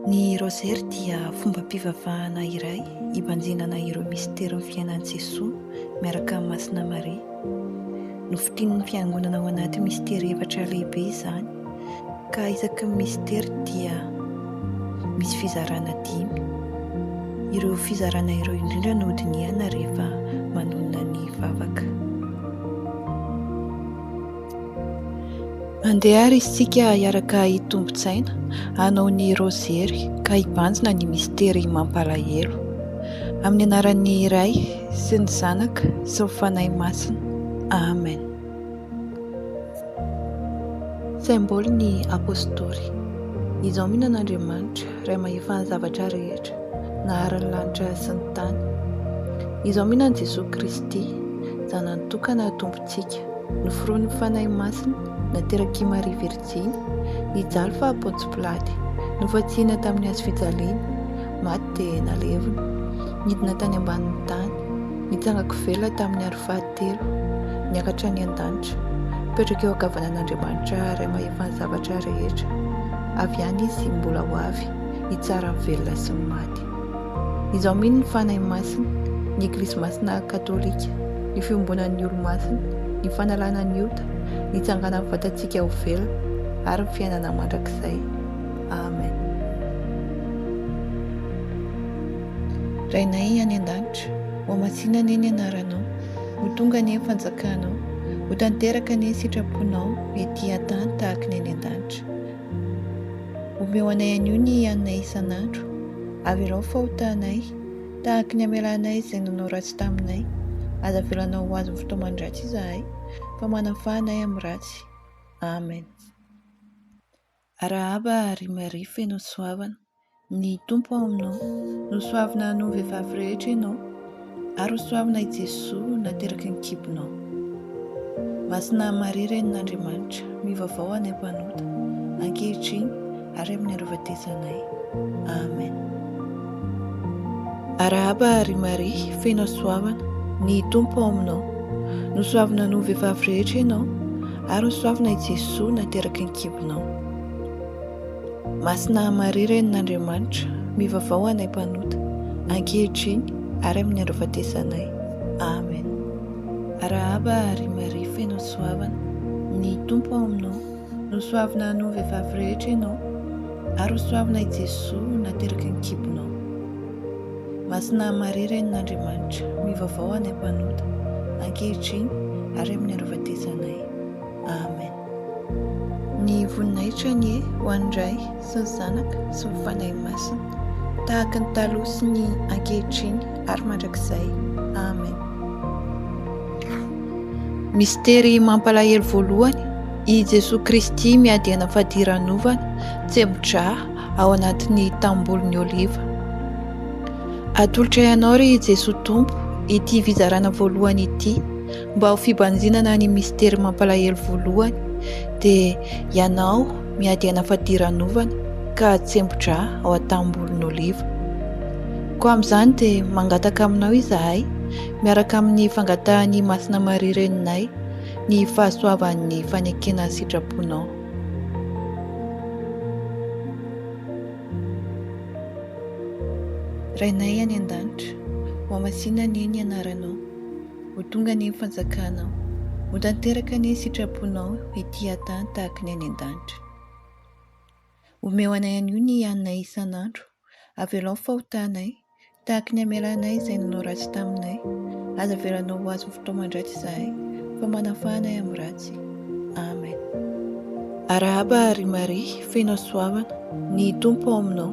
Ny Raozery dia fombam-pivavahana iray hibanjinana ireo misterin'ny fiainan'i Jesoa miaraka amin'i Masina Maria. Nofintinin'ny Fiangonana ao anaty mistery efatra lehibe izany, ka isaky ny mistery dia misy fizarana dimy. Ireo fizarana ireo indrindra no hodinihana rehefa manonona ny vavaka. Andeha ary isika hiaraka hitombin-tsaina hanao ny Raozery ka hibanjina ny mistery mampalahelo. Amin'ny anaran'ny Ray sy ny Zanaka sy ny Fanahy Masina. Amen. Saim-boly ny Apostoly. Izaho mino an'Andriamanitra, Ray mahefa ny zavatra rehetra, nahary ny lanitra sy ny tany. Izaho mino an'i Jesoa Kristy, Zanany tokana Tompontsika. Noforonin'ny Fanahy Masina, naterak'i Maria Virjiny, nijaly faha Pontsy Pilaty, nofantsihina tamin'ny hazo fijaliana, maty dia nalevina, nidina tany ambanin'ny tany, nitsangan-ko velona tamin'ny andro fahatelo, niakatra any an-danitra, mipetraka eo ankavanan'Andriamanitra Ray mahefa ny zavatra rehetra, avy any Izy mbola ho avy hitsara ny velona sy ny maty. Izaho mino ny Fanahy Masina, ny Eglizy Masina Katolika, ny fiombonan'ny olo-masina, ny fanalana ny ota, ny hitsanganan'ny vatantsika ho velona, ary ny fiainana mandrakizay. Amen. Rainay any an-danitra, hohamasinina anie ny anaranao, ho tonga anie ny fanjakanao, ho tanteraka anie ny sitraponao ety an-tany tahaka ny any an-danitra. Omeo anay anio ny haninay isan'andro. Avelao ny fahotanay, tahaka ny amelanay izay nanao ratsy taminay. Aza avelanao ho azon'ny fitaoman-dratsy izahay, fa manafaha anay amin'ny ratsy. Amen. Arahaba ry Maria feno hasoavana. Ny Tompo ao aminao. Nosoavina noho ny vehivavy rehetra ianao, ary hosoavina i Jesoa nateraky ny kibonao. Masina Maria Renin'Andriamanitra, mivavaha ho anay mpanota, ankehitriny ary amin'ny andro hahafatesanay. Amen. Arahaba ry Maria, feno hasoavana, ny Tompo ao aminao. Nosoavina noho ny vehivavy rehetra ianao, ary hosoavina i Jesoa nateraky ny kibonao. Masina Maria Renin'Andriamanitra, mivavaha ho anay mpanota, ankehitriny ary amin'ny andro hahafatesanay. Amen. Arahaba ry Maria feno hasoavana, ny Tompo ao aminao, nosoavina noho ny vehivavy rehetra ianao, ary hosoavina i Jesoa nateraky ny kibonao. Masina Maria Renin'Andriamanitra, mivavaha ho anay mpanota, ankehitriny ary amin'ny andro hahafatesanay. Amen. Ny voninahitra anie ho an'ny Ray sy ny Zanaka sy ny Fanahy Masina, tahaka ny taloha sy ny ankehitriny ary mandrakizay. Amen. Mistery mampalahelo voalohany, i Jesoa Kristy miady aina fadiranovana, tsembo-drà ao anatin'ny tanimbolin'ny oliva. Atolotray anao ry Jesoa Tompo ity fizarana voalohany ity mba ho fibanjinana ny mistery mampalahelo voalohany dia ianao miady aina fadiranovana ka tsembo-drà ao an-tanimbolin'oliva. Koa amin'izany dia mangataka aminao izahay miaraka amin'ny fangatahan'i Masina Maria Reninay ny fahasoavan'ny fanekena ny sitraponao. Rainay any an-danitra, hohamasinina anie ny anaranao. Ho tonga anie ny fanjakanao. Ho tanteraka anie ny sitraponao ety an-tany tahaka ny any an-danitra. Omeo anay anio ny haninay isan'andro. Avelao ny fahotanay, tahaka ny amelanay izay nanao ratsy taminay. Aza avelanao ho azon'ny fitaoman-dratsy izahay, fa manafaha anay amin'ny ratsy. Amen. Arahaba ry Maria, feno hasoavana, ny Tompo ao aminao.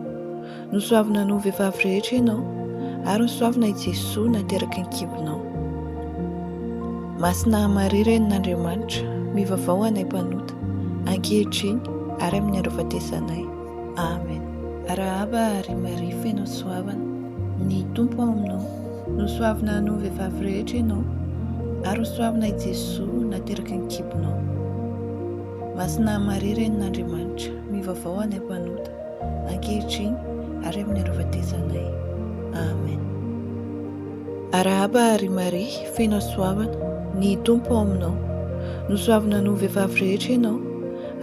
Nosoavina noho ny vehivavy rehetra ianao, ary nosoavina i Jesoa nateraky ny kibonao. Masina Maria Renin'Andriamanitra, mivavaha ho anay mpanota, ankehitriny ary amin'ny andro hahafatesanay. Amen. Arahaba ry Maria feno hasoavana, ny Tompo ao aminao. Nosoavina noho ny vehivavy rehetra ianao, ary hosoavina i Jesoa nateraky ny kibonao. Masina Maria Renin'Andriamanitra, mivavaha ho anay mpanota, ankehitriny ary amin'ny andro hahafatesanay. Amen. Arahaba ry Maria, feno hasoavana, ny Tompo ao aminao. Nosoavina noho ny vehivavy rehetra ianao,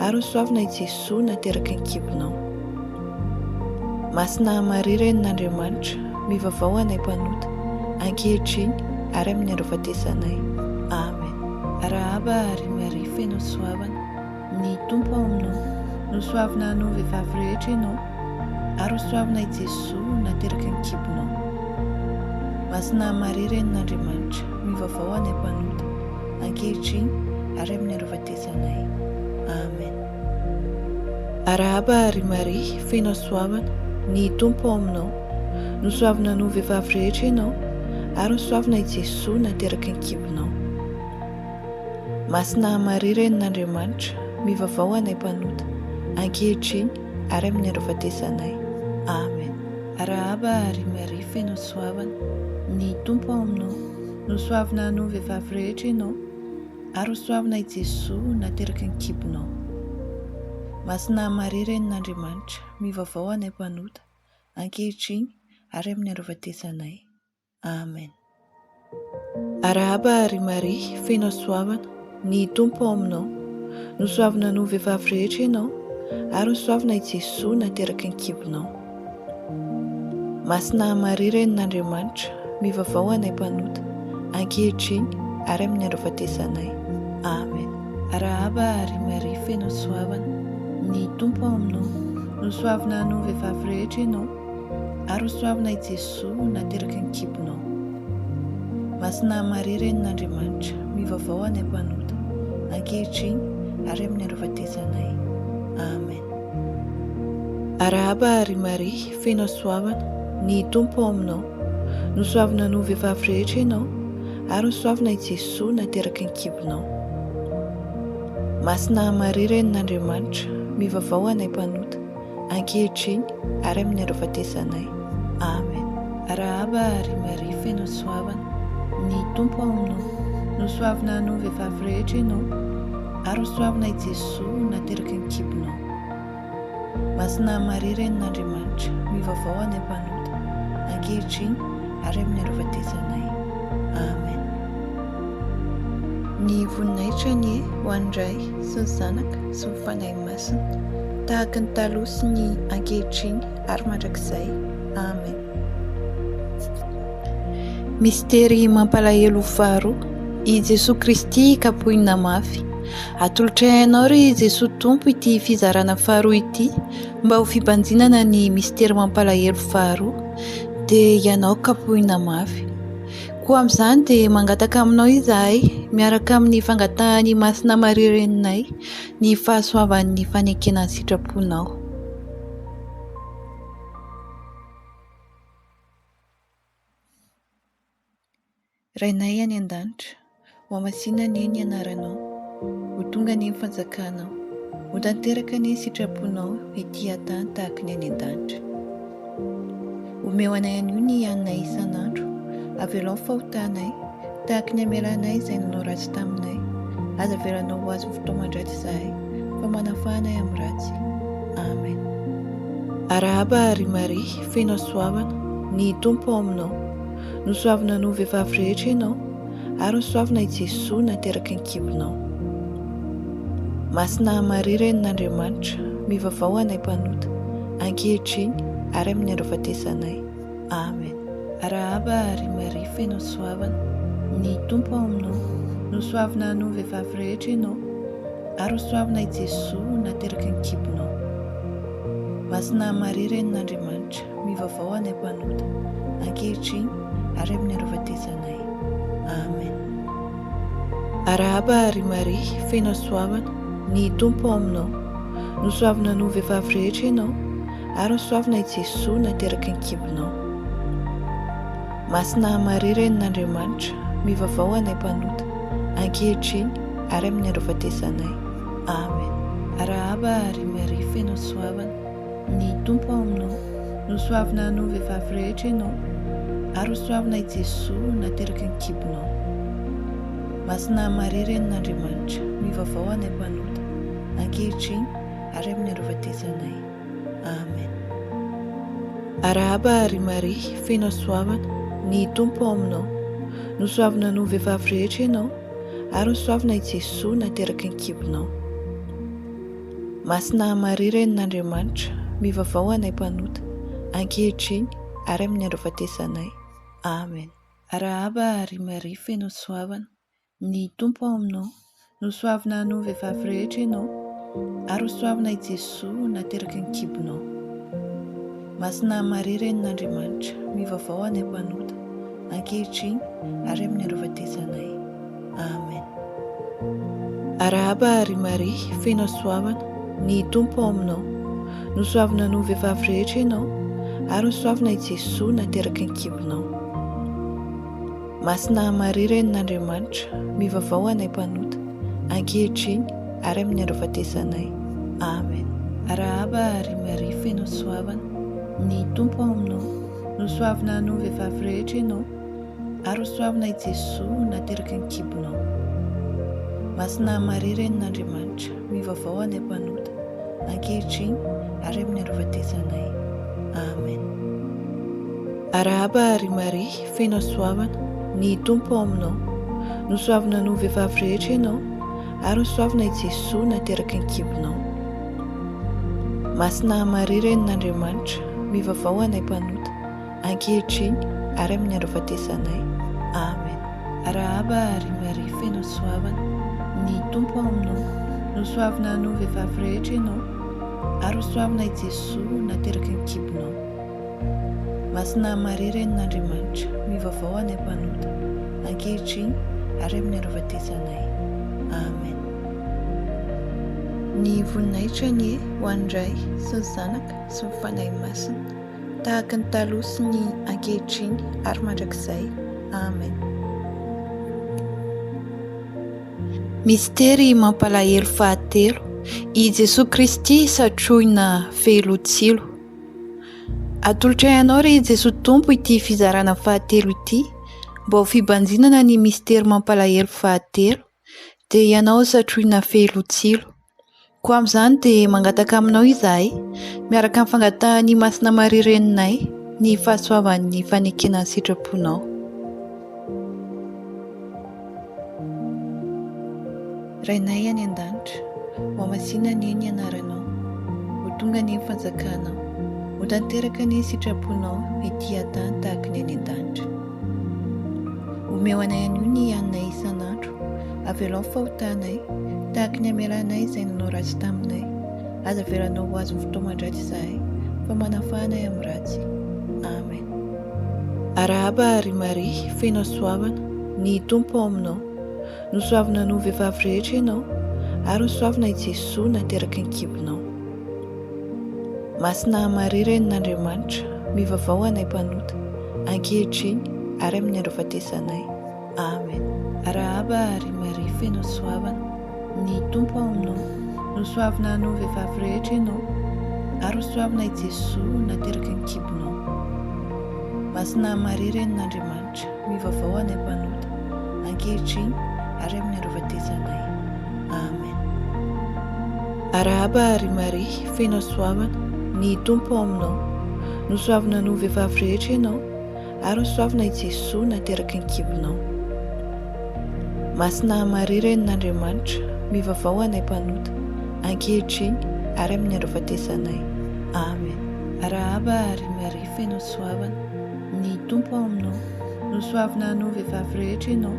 ary nosoavina i Jesoa nateraky ny kibonao. Masina Maria Renin'Andriamanitra, mivavaha ho anay mpanota, ankehitriny ary amin'ny andro hahafatesanay. Amen. Arahaba ry Maria feno hasoavana, ny Tompo ao aminao. Nosoavina noho ny vehivavy rehetra ianao, ary hosoavina i Jesoa nateraky ny kibonao. Masina Maria Renin'Andriamanitra, mivavaha ho anay mpanota, ankehitriny ary amin'ny andro hahafatesanay. Amen. Arahaba ry Maria feno hasoavana, ny Tompo ao aminao. Nosoavina noho ny vehivavy rehetra ianao, ary nosoavina i Jesoa nateraky ny kibonao. Masina Maria Renin'Andriamanitra, mivavaha ho anay mpanota, ankehitriny ary amin'ny andro hahafatesanay. Amen. Arahaba ry Maria feno hasoavana, ny Tompo ao aminao. Nosoavina noho ny vehivavy rehetra ianao, ary hosoavina i Jesoa nateraky ny kibonao. Masina Maria Renin'Andriamanitra, mivavaha ho anay mpanota, ankehitriny ary amin'ny andro hahafatesanay. Amen. Arahaba ry Maria, feno hasoavana, ny Tompo ao aminao. Nosoavina noho ny vehivavy rehetra ianao, ary nosoavina i Jesoa nateraky ny kibonao. Masina Maria Renin'Andriamanitra, mivavaha ho anay mpanota, ankehitriny ary amin'ny andro hahafatesanay. Amen. Arahaba ry Maria feno hasoavana, ny Tompo ao aminao. Nosoavina noho ny vehivavy rehetra ianao, ary hosoavina i Jesoa nateraky ny kibonao. Masina Maria Renin'Andriamanitra, mivavaha ho anay mpanota, ankehitriny ary amin'ny andro hahafatesanay. Amen. Arahaba ry Maria, feno hasoavana, ny Tompo ao aminao. Nosoavina noho ny vehivavy rehetra ianao, ary nosoavina i Jesoa nateraky ny kibonao. Masina Maria Renin'Andriamanitra, mivavaha ho anay mpanota, ankehitriny ary amin'ny andro hahafatesanay. Amen. Arahaba ry Maria feno hasoavana, ny Tompo ao aminao. Nosoavina noho ny vehivavy rehetra ianao, ary hosoavina i Jesoa nateraky ny kibonao. Masina Maria Renin'Andriamanitra, mivavaha ho anay mpanota, ankehitriny ary amin'ny andro hahafatesanay. Amen. Ny voninahitra anie ho an'ny Ray sy ny Zanaka sy ny Fanahy Masina, tahaka ny taloha sy ny ankehitriny ary mandrakizay. Amen. Mistery mampalahelo faharoa, i Jesoa Kristy kapohina mafy. Atolotray anao ry Jesoa Tompo ity fizarana faharoa ity mba ho fibanjinana ny mistery mampalahelo faharoa, dia ianao kapohina mafy. Koa amin'izany dia mangataka aminao izahay, miaraka amin'ny fangatahan'i Masina Maria Reninay, ny fahasoavan'ny fanekena ny sitraponao. Rainay any an-danitra, hohamasinina anie ny anaranao, ho tonga anie ny fanjakanao, ho tanteraka anie ny sitraponao ety an-tany tahaka ny any an-danitra. Omeo anay anio ny haninay isan'andro, avelao ny fahotanay, tahaka ny amelanay izay nanao ratsy taminay. Aza avelanao ho azon'ny fitaoman-dratsy izahay, fa manafaha anay amin'ny ratsy. Amen. Arahaba ry Maria, feno hasoavana, ny Tompo ao aminao. Nosoavina noho ny vehivavy rehetra ianao, ary nosoavina i Jesoa nateraky ny kibonao. Masina Maria Renin'Andriamanitra, mivavaha ho anay mpanota, ankehitriny ary amin'ny andro hahafatesanay. Amen. Arahaba ry Maria feno hasoavana, ny Tompo ao aminao. Nosoavina noho ny vehivavy rehetra ianao, ary hosoavina i Jesoa nateraky ny kibonao. Masina Maria Renin'Andriamanitra, mivavaha ho anay mpanota, ankehitriny ary amin'ny andro hahafatesanay. Amen. Arahaba ry Maria, feno hasoavana, ny Tompo ao aminao. Nosoavina noho ny vehivavy rehetra ianao, ary nosoavina i Jesoa nateraky ny kibonao. Masina Maria Renin'Andriamanitra, mivavaha ho anay mpanota, ankehitriny ary amin'ny andro hahafatesanay. Amen. Arahaba ry Maria feno hasoavana, ny Tompo ao aminao. Nosoavina noho ny vehivavy rehetra ianao, ary hosoavina i Jesoa nateraky ny kibonao. Masina Maria Renin'Andriamanitra, mivavaha ho anay mpanota, ankehitriny ary amin'ny andro hahafatesanay. Amen. Arahaba ry Maria, feno hasoavana, ny Tompo ao aminao. Nosoavina noho ny vehivavy rehetra ianao, ary nosoavina i Jesoa nateraky ny kibonao. Masina Maria Renin'Andriamanitra, mivavaha ho anay mpanota, ankehitriny ary amin'ny andro hahafatesanay. Amen. Arahaba ry Maria feno hasoavana, ny Tompo ao aminao, nosoavina noho ny vehivavy rehetra ianao, ary hosoavina i Jesoa nateraky ny kibonao. Masina Maria Renin'Andriamanitra, mivavaha ho anay mpanota, ankehitriny ary amin'ny andro hahafatesanay. Amen. Arahaba ry Maria feno hasoavana, ny Tompo ao aminao. Nosoavina noho ny vehivavy rehetra ianao, ary nosoavina i Jesoa nateraky ny kibonao. Masina Maria Renin'Andriamanitra, mivavaha ho anay mpanota, ankehitriny ary amin'ny andro hahafatesanay. Amen. Arahaba ry Maria feno hasoavana, ny Tompo ao aminao. Nosoavina noho ny vehivavy rehetra ianao, ary hosoavina i Jesoa nateraky ny kibonao. Masina Maria Renin'Andriamanitra, mivavaha ho anay mpanota, ankehitriny ary amin'ny andro hahafatesanay. Amen. Arahaba ry Maria feno hasoavana, ny Tompo ao aminao. Nosoavina noho ny vehivavy rehetra ianao, ary nosoavina i Jesoa nateraky ny kibonao. Masina Maria Renin'Andriamanitra, mivavaha ho anay mpanota, ankehitriny ary amin'ny andro hahafatesanay. Amen. Arahaba ry Maria feno hasoavana, ny Tompo ao aminao, nosoavina noho ny vehivavy rehetra ianao, ary hosoavina i Jesoa nateraky ny kibonao. Masina Maria Renin'Andriamanitra, mivavaha ho anay mpanota, ankehitriny ary amin'ny andro hahafatesanay. Amen. Ny voninahitra anie ho an'ny Ray sy ny Zanaka sy ny Fanahy Masina, tahaka ny taloha sy ny ankehitriny ary mandrakizay. Amen. Mistery mampalahelo fahatelo, i Jesoa Kristy satroina fehilotsilo. Atolotray anao ry Jesoa Tompo ity fizarana fahatelo ity mba ho fibanjinana ny mistery mampalahelo fahatelo, dia ianao satroina fehilotsilo. Koa amin'izany dia mangataka aminao izahay, miaraka amin'ny fangatahan'i Masina Maria Reninay, ny fahasoavan'ny fanekena ny sitraponao. Rainay any an-danitra, hohamasina anie ny anaranao, ho tonga anie ny fanjakanao, ho tanteraka anie ny sitraponao ety an-tany tahaka ny any an-danitra. Omeo anay anio ny haninay isan'andro. Avelao ny fahotanay, tahaka ny amelanay izay nanao ratsy taminay. Aza avelanao ho azon'ny fitaoman-dratsy izahay, fa manafaha anay amin'ny ratsy. Amen. Arahaba ry Maria, feno hasoavana, ny Tompo ao aminao. Nosoavina noho ny vehivavy rehetra ianao, ary nosoavina i Jesoa nateraky ny kibonao. Masina Maria Renin'Andriamanitra, mivavaha ho anay mpanota, ankehitriny ary amin'ny andro hahafatesanay. Amen. Arahaba ry Maria feno hasoavana, ny Tompo ao aminao, nosoavina noho ny vehivavy rehetra ianao, ary hosoavina i Jesoa nateraky ny kibonao. Masina Maria Renin'Andriamanitra, mivavaha ho anay mpanota, ankehitriny ary amin'ny andro hahafatesanay. Amen. Arahaba ry Maria feno hasoavana, ny Tompo ao aminao, nosoavina noho ny vehivavy rehetra ianao, ary hosoavina i Jesoa nateraky ny kibonao. Masina Maria Renin'Andriamanitra, mivavaha ho anay mpanota, ankehitriny ary amin'ny andro hahafatesanay. Amen. Arahaba ry Maria feno hasoavana, ny Tompo ao aminao, nosoavina noho ny vehivavy rehetra ianao,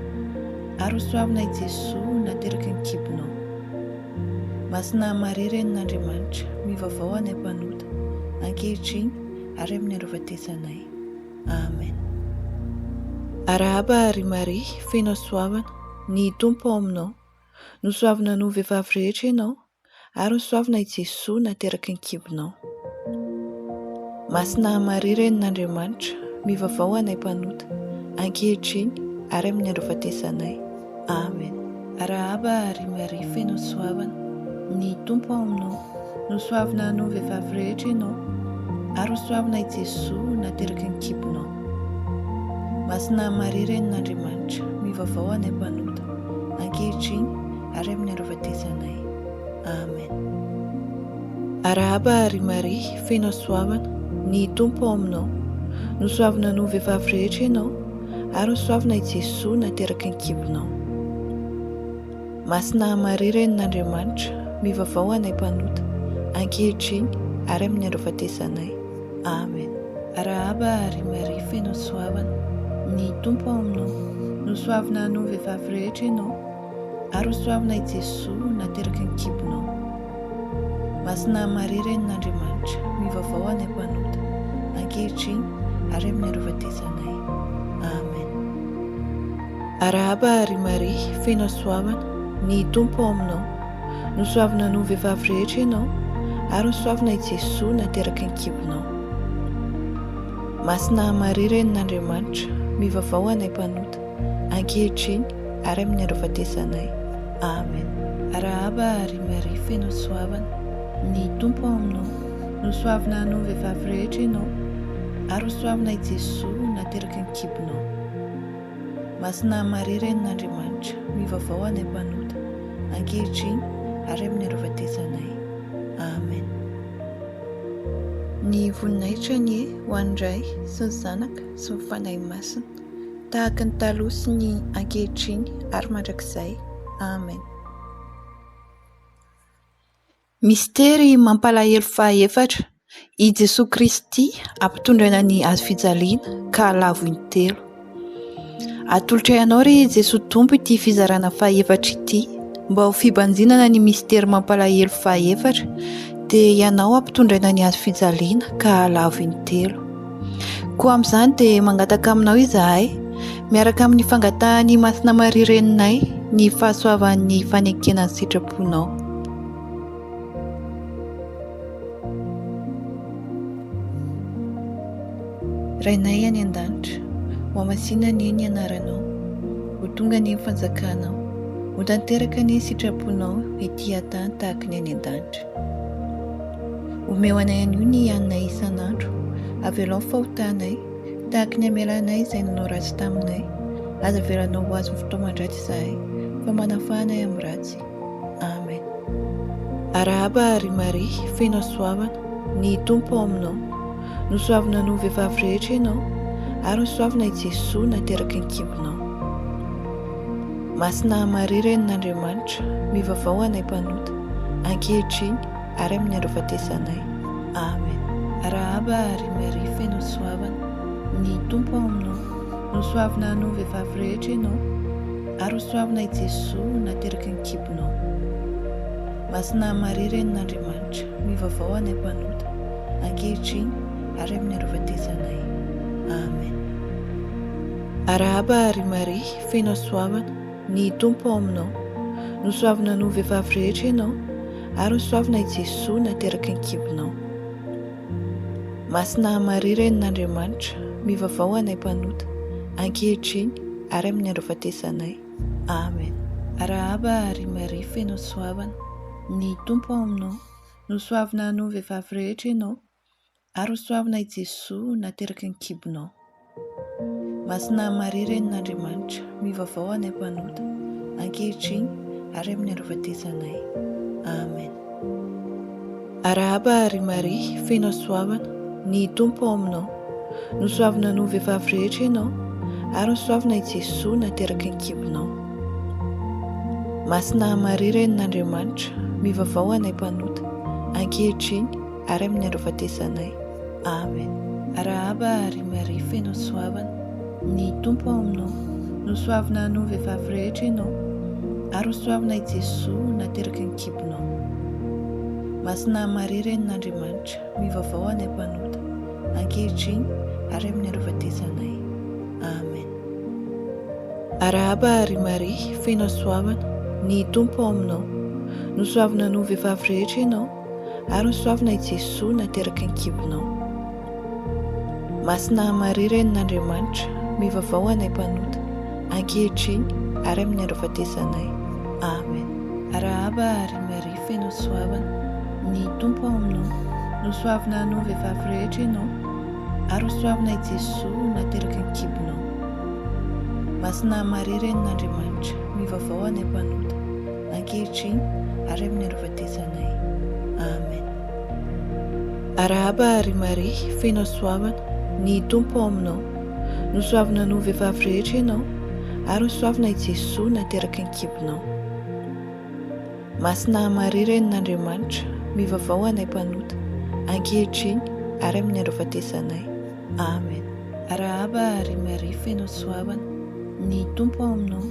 ary hosoavina i Jesoa nateraky ny kibonao. Masina Maria Renin'Andriamanitra, mivavaha ho anay mpanota, ankehitriny ary amin'ny andro hahafatesanay. Amen. Arahaba ry Maria, feno hasoavana, ny Tompo ao aminao. Nosoavina noho ny vehivavy rehetra ianao, ary nosoavina i Jesoa nateraky ny kibonao. Masina Maria Renin'Andriamanitra, mivavaha ho anay mpanota, ankehitriny ary amin'ny andro hahafatesanay. Amen. Arahaba ry Maria feno hasoavana, ny Tompo ao aminao, nosoavina noho ny vehivavy rehetra ianao, ary hosoavina i Jesoa nateraky ny kibonao. Masina Maria Renin'Andriamanitra, mivavaha ho anay mpanota, ankehitriny ary amin'ny andro hahafatesanay. Amen. Arahaba ry Maria feno hasoavana, ny Tompo ao aminao, nosoavina noho ny vehivavy rehetra ianao, ary hosoavina i Jesoa nateraky ny kibonao. Masina Maria Renin'Andriamanitra, mivavaha ho anay mpanota, ankehitriny ary amin'ny andro hahafatesanay. Amen. Arahaba ry Maria feno hasoavana, ny Tompo ao aminao. Nosoavina noho ny vehivavy rehetra ianao, ary hosoavina i Jesoa nateraky ny kibonao. Masina Maria Renin'Andriamanitra, mivavaha ho anay mpanota, ankehitriny ary amin'ny andro hahafatesanay. Amen. Arahaba ry Maria feno hasoavana, ny Tompo ao aminao. Nosoavina noho ny vehivavy rehetra ianao, ary nosoavina i Jesoa nateraky ny kibonao. Masina Maria Renin'Andriamanitra, mivavaha ho anay mpanota, ankehitriny ary amin'ny andro hahafatesanay. Amen. Arahaba ry Maria feno hasoavana, ny Tompo ao aminao. Nosoavina noho ny vehivavy rehetra ianao, ary hosoavina i Jesoa nateraky ny kibonao. Masina Maria Renin'Andriamanitra, mivavaha ho anay mpanota, ankehitriny ary amin'ny andro hahafatesanay. Amen. Ny voninahitra anie ho an'ny Ray sy ny Zanaka sy ny Fanahy Masina, tahaka ny taloha sy ny ankehitriny ary mandrakizay. Amen. Mistery mampalahelo fahaefatra, i Jesoa Kristy ampitondraina ny hazofijaliana ka lavo intelo. Atolotray anao ry Jesoa Tompo ity fizarana fahefatra ity mba ho fibanjinana ny mistery mampalahelo fahefatra dia ianao ampitondraina ny hazofijaliana ka lavo intelo. Koa amin'izany dia mangataka aminao izahay miaraka amin'ny fangatahan'i Masina Maria Reninay ny fahasoavan'ny fanekena ny sitraponao. Rainay any an-danitra, hohamasinina anie ny anaranao, ho tonga anie ny fanjakanao, ho tanteraka anie ny sitraponao ety an-tany tahaka ny any an-danitra. Omeo anay anio ny haninay isan'andro, avelao ny fahotanay, tahaka ny amelanay izay nanao ratsy taminay, aza avelanao ho azon'ny fitaoman-dratsy izahay, fa manafaha anay amin'ny ratsy. Amen. Arahaba ry Maria, feno hasoavana, ny Tompo ao aminao. Nosoavina noho ny vehivavy rehetra ianao, ary nosoavina i Jesoa nateraky ny kibonao. Masina Maria Renin'Andriamanitra, mivavaha ho anay mpanota, ankehitriny ary amin'ny andro hahafatesanay. Amen. Arahaba ry Maria feno hasoavana, ny Tompo ao aminao. Nosoavina noho ny vehivavy rehetra ianao, ary hosoavina i Jesoa nateraky ny kibonao. Masina Maria Renin'Andriamanitra, mivavaha ho anay mpanota, ankehitriny ary amin'ny andro hahafatesanay. Amen. Arahaba ry Maria feno hasoavana, ny Tompo ao aminao. Nosoavina noho ny vehivavy rehetra ianao, ary nosoavina i Jesoa nateraky ny kibonao. Masina Maria Renin'Andriamanitra, mivavaha ho anay mpanota, ankehitriny ary amin'ny andro hahafatesanay. Amen. Arahaba ry Maria feno hasoavana, ny Tompo ao aminao. Nosoavina noho ny vehivavy rehetra ianao, ary hosoavina i Jesoa nateraky ny kibonao. Masina Maria Renin'Andriamanitra, mivavaha ho anay mpanota, ankehitriny ary amin'ny andro hahafatesanay. Amen. Arahaba ry Maria, feno hasoavana, ny Tompo ao aminao. Nosoavina noho ny vehivavy rehetra ianao, ary nosoavina i Jesoa nateraky ny kibonao. Masina Maria Renin'Andriamanitra, mivavaha ho anay mpanota, ankehitriny ary amin'ny andro hahafatesanay. Amen. Arahaba ry Maria feno hasoavana, ny Tompo ao aminao. Nosoavina noho ny vehivavy rehetra ianao, ary hosoavina i Jesoa nateraky ny kibonao. Masina Maria Renin'Andriamanitra, mivavaha ho anay mpanota, ankehitriny ary amin'ny andro hahafatesanay. Amen. Arahaba ry Maria feno hasoavana, ny Tompo ao aminao. Nosoavina noho ny vehivavy rehetra ianao, ary nosoavina i Jesoa nateraky ny kibonao. Masina Maria Renin'Andriamanitra, mivavaha ho anay mpanota, ankehitriny ary amin'ny andro hahafatesanay. Amen. Arahaba ry Maria feno hasoavana, ny Tompo ao aminao. Nosoavina noho ny vehivavy rehetra ianao, ary hosoavina i Jesoa nateraky ny kibonao. Masina Maria Renin'Andriamanitra, mivavaha ho anay mpanota, ankehitriny ary amin'ny andro hahafatesanay. Amen. Arahaba ry Maria, feno hasoavana, ny Tompo ao aminao. Nosoavina noho ny vehivavy rehetra ianao, ary nosoavina i Jesoa nateraky ny kibonao. Masina Maria Renin'Andriamanitra, mivavaha ho anay mpanota, ankehitriny ary amin'ny andro hahafatesanay. Amen. Arahaba ry Maria feno hasoavana, ny Tompo ao aminao,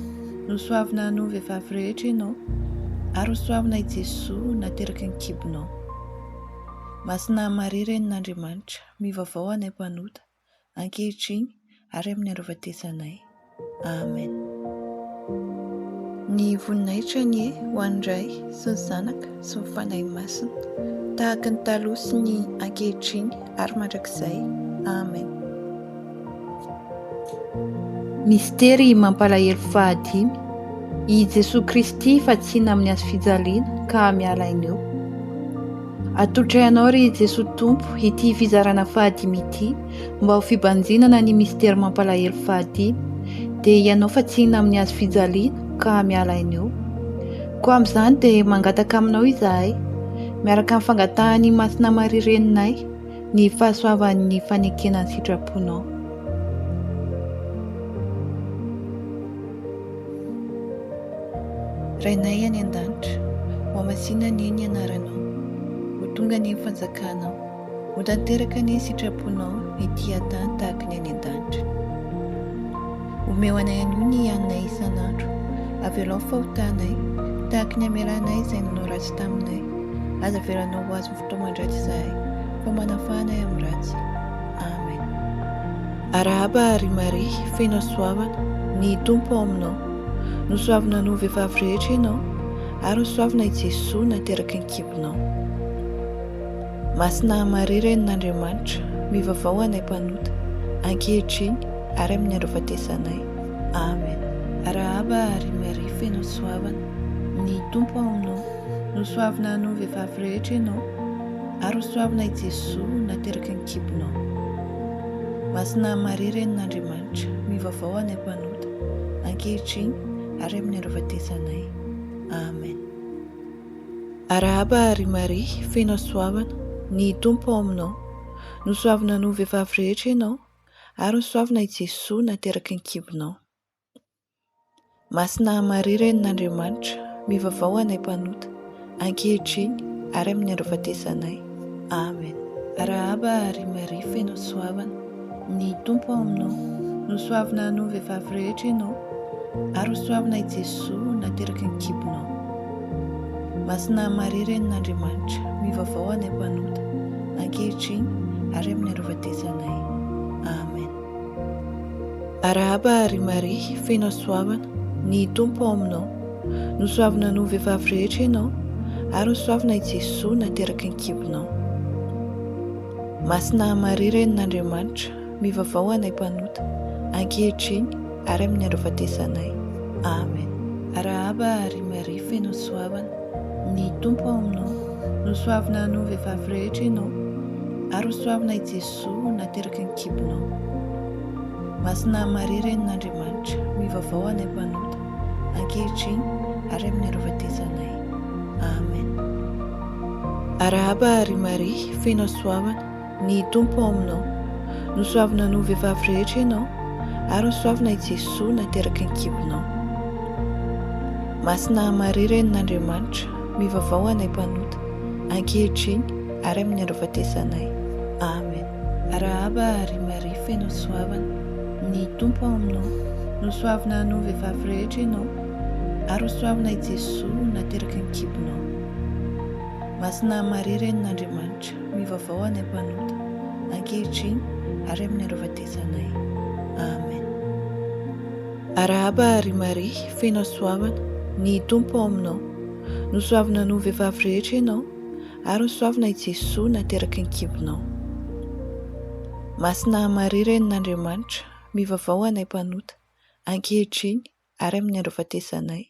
nosoavina noho ny vehivavy rehetra ianao, ary hosoavina i Jesoa nateraky ny kibonao. Masina Maria Renin'Andriamanitra, mivavaha ho anay mpanota, ankehitriny ary amin'ny andro hahafatesanay. Amen. Ny voninahitra anie ho an'ny Ray sy ny Zanaka sy ny Fanahy Masina, tahaka ny taloha sy ny ankehitriny ary mandrakizay. Amen. Mistery mampalahelo fahadimy, I Jesoa Kristy fatsiana amin'ny hazo fijaliana ka miala aina eo. Atolotray Anao ry Jesoa Tompo ity fizarana fahadimy ity mba ho fibanjinana ny mistery mampalahelo fahadimy dia Ianao fatsiana amin'ny hazo fijaliana ka miala aina eo. Koa amin'izany dia mangataka Aminao izahay, miaraka amin'ny fangatahan'i Masina Maria Reninay, ny fahasoavan'ny fanekena ny sitraponao. Rainay any an-danitra, hohamasina anie ny anaranao, ho tonga anie ny fanjakanao, ho tanteraka anie ny sitraponao ety an-tany tahaka ny any an-danitra. Omeo anay anio ny haninay isan'andro, avelao ny fahotanay, tahaka ny amelanay izay nanao ratsy taminay, aza avelanao ho azon'ny fitaoman-dratsy izahay, fa manafaha anay amin'ny ratsy. Amen. Arahaba ry Maria, feno hasoavana, ny Tompo ao aminao. Nosoavina noho ny vehivavy rehetra ianao, ary nosoavina i Jesoa nateraky ny kibonao. Masina Maria Renin'Andriamanitra, mivavaha ho anay mpanota, ankehitriny ary amin'ny andro hahafatesanay. Amen. Arahaba ry Maria feno hasoavana, ny Tompo ao aminao. Nosoavina noho ny vehivavy rehetra ianao, ary hosoavina i Jesoa nateraky ny kibonao. Masina Maria Renin'Andriamanitra, mivavaha ho anay mpanota, ankehitriny ary amin'ny andro hahafatesanay. Amen. Arahaba ry Maria, feno hasoavana, ny Tompo ao aminao. Nosoavina noho ny vehivavy rehetra ianao, ary nosoavina i Jesoa nateraky ny kibonao. Masina Maria Renin'Andriamanitra, mivavaha ho anay mpanota, ankehitriny ary amin'ny andro hahafatesanay. Amen. Arahaba ry Maria feno hasoavana, ny Tompo ao aminao, nosoavina noho ny vehivavy rehetra ianao, ary hosoavina i Jesoa nateraky ny kibonao. Masina Maria Renin'Andriamanitra, mivavaha ho anay mpanota, ankehitriny ary amin'ny andro hahafatesanay. Amen. Arahaba ry Maria, feno hasoavana, ny Tompo ao aminao. Nosoavina noho ny vehivavy rehetra ianao, ary nosoavina i Jesoa nateraky ny kibonao. Masina Maria Renin'Andriamanitra, mivavaha ho anay mpanota, ankehitriny ary amin'ny andro hahafatesanay. Amen. Arahaba ry Maria feno hasoavana, ny Tompo ao aminao. Nosoavina noho ny vehivavy rehetra ianao, ary hosoavina i Jesoa nateraky ny kibonao. Masina Maria Renin'Andriamanitra, mivavaha ho anay mpanota, ankehitriny ary amin'ny andro hahafatesanay. Amen. Arahaba ry Maria, feno hasoavana, ny Tompo ao aminao. Nosoavina noho ny vehivavy rehetra ianao, ary nosoavina i Jesoa nateraky ny kibonao. Masina Maria Renin'Andriamanitra, mivavaha ho anay mpanota, ankehitriny ary amin'ny andro hahafatesanay. Amen. Arahaba ry Maria feno hasoavana, ny Tompo ao aminao. Nosoavina noho ny vehivavy rehetra ianao, ary hosoavina i Jesoa nateraky ny kibonao. Masina Maria Renin'Andriamanitra, mivavaha ho anay mpanota, ankehitriny ary amin'ny andro hahafatesanay. Amen. Arahaba ry Maria, feno hasoavana, ny Tompo ao aminao. Nosoavina noho ny vehivavy rehetra ianao, ary nosoavina i Jesoa nateraky ny kibonao. Masina Maria Renin'Andriamanitra, mivavaha ho anay mpanota, ankehitriny ary amin'ny andro hahafatesanay.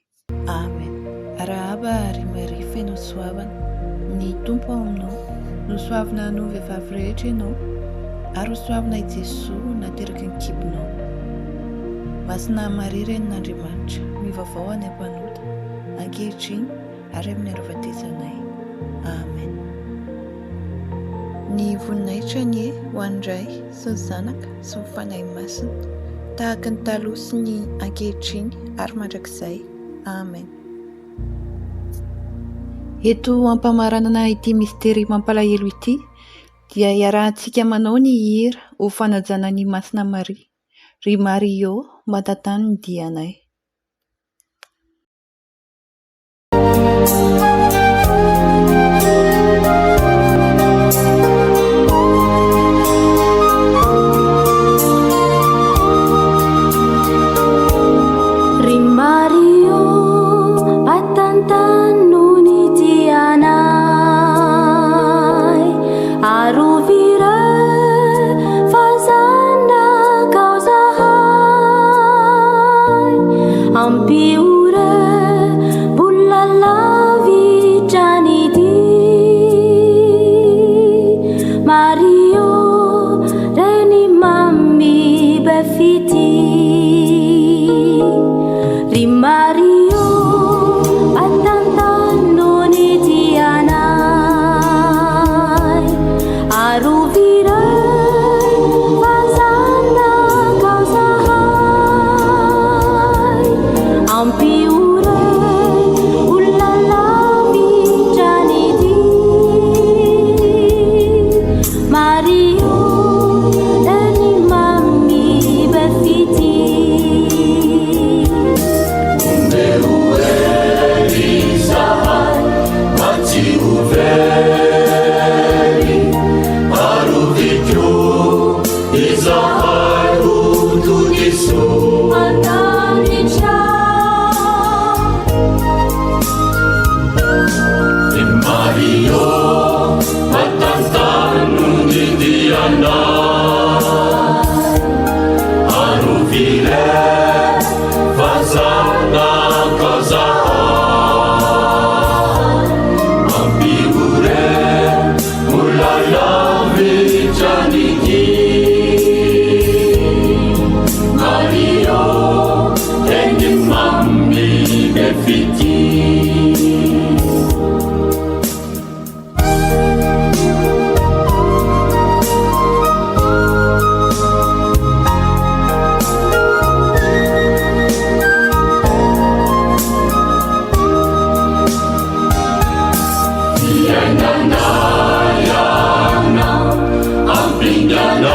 Amen. Arahaba ry Maria feno hasoavana, ny Tompo ao aminao, nosoavina noho ny vehivavy rehetra ianao, ary hosoavina i Jesoa nateraky ny kibonao. Masina Maria Renin'Andriamanitra, mivavaha ho anay mpanota, ankehitriny ary amin'ny andro hahafatesanay. Amen. Ny voninahitra anie ho an'ny Ray sy ny Zanaka sy ny Fanahy Masina, tahaka ny taloha sy ny ankehitriny ary mandrakizay. Amen. Eto ampamaranana ity mistery mampalahelo ity. Dia iarahantsika manao ny hira ho fanajana an'i Masina Maria, Ry Maria ô, mba tantano ny dianay. Ry Maria ô, mba tantano ny dianay, arovy re fa zanakao zahay, ampio re mbola lavitra ny dia. Maria ô, reny mamy be fitia. Ry Maria ô, mba tantano ny dianay, arovy re fa zanakao zahay, ampio re olona lavitra ny dia. Maria ô, reny mamy be fitia. Omeo hery izahay mba tsy ho very, arovy koa izahay ho todisoa. An-danitra. Ry Maria ô, mba tantano ny dianay, arovy re fa zanakao zahay, ampio re mbola lavitra ny dia. Maria ô, reny mamy be fitia. Fiainanay anao, ampinganay,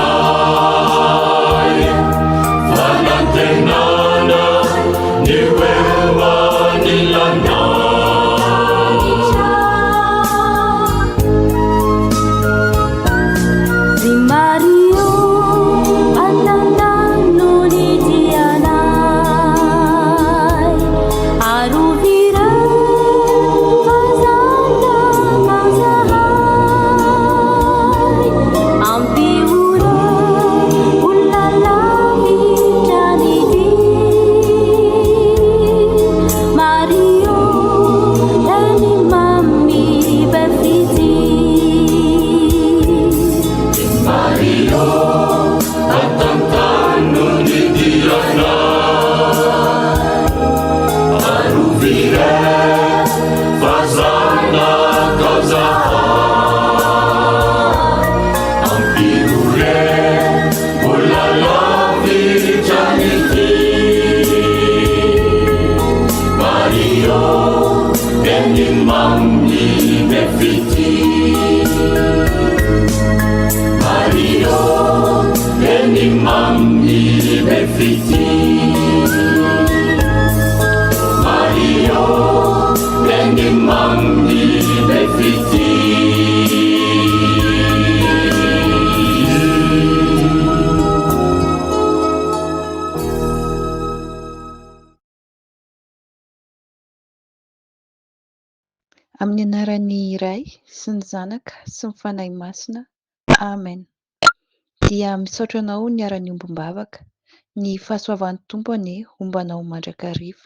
fanantenana ny ho eo anilanao. Ry Maria ô, mba tantano ny dianay, arovy re fa zanakao zahay, ampio re olona lavitra ny dia. Maria ô, reny mamy be fitia. Maria ô, mba tantano ny dianay, arovy re fa zanakao zahay, ampio re mbola lavitra ny dia. Maria ô, reny mamy be fitia. Maria ô, reny mamy be fitia. Maria ô, reny mamy be fitia. Amin'ny anaran'ny Ray sy ny Zanaka sy ny Fanahy Masina. Amen. Dia misaotra anao niara-niombom-bavaka. Ny fahasoavan'ny Tompo anie homba anao mandrakariva.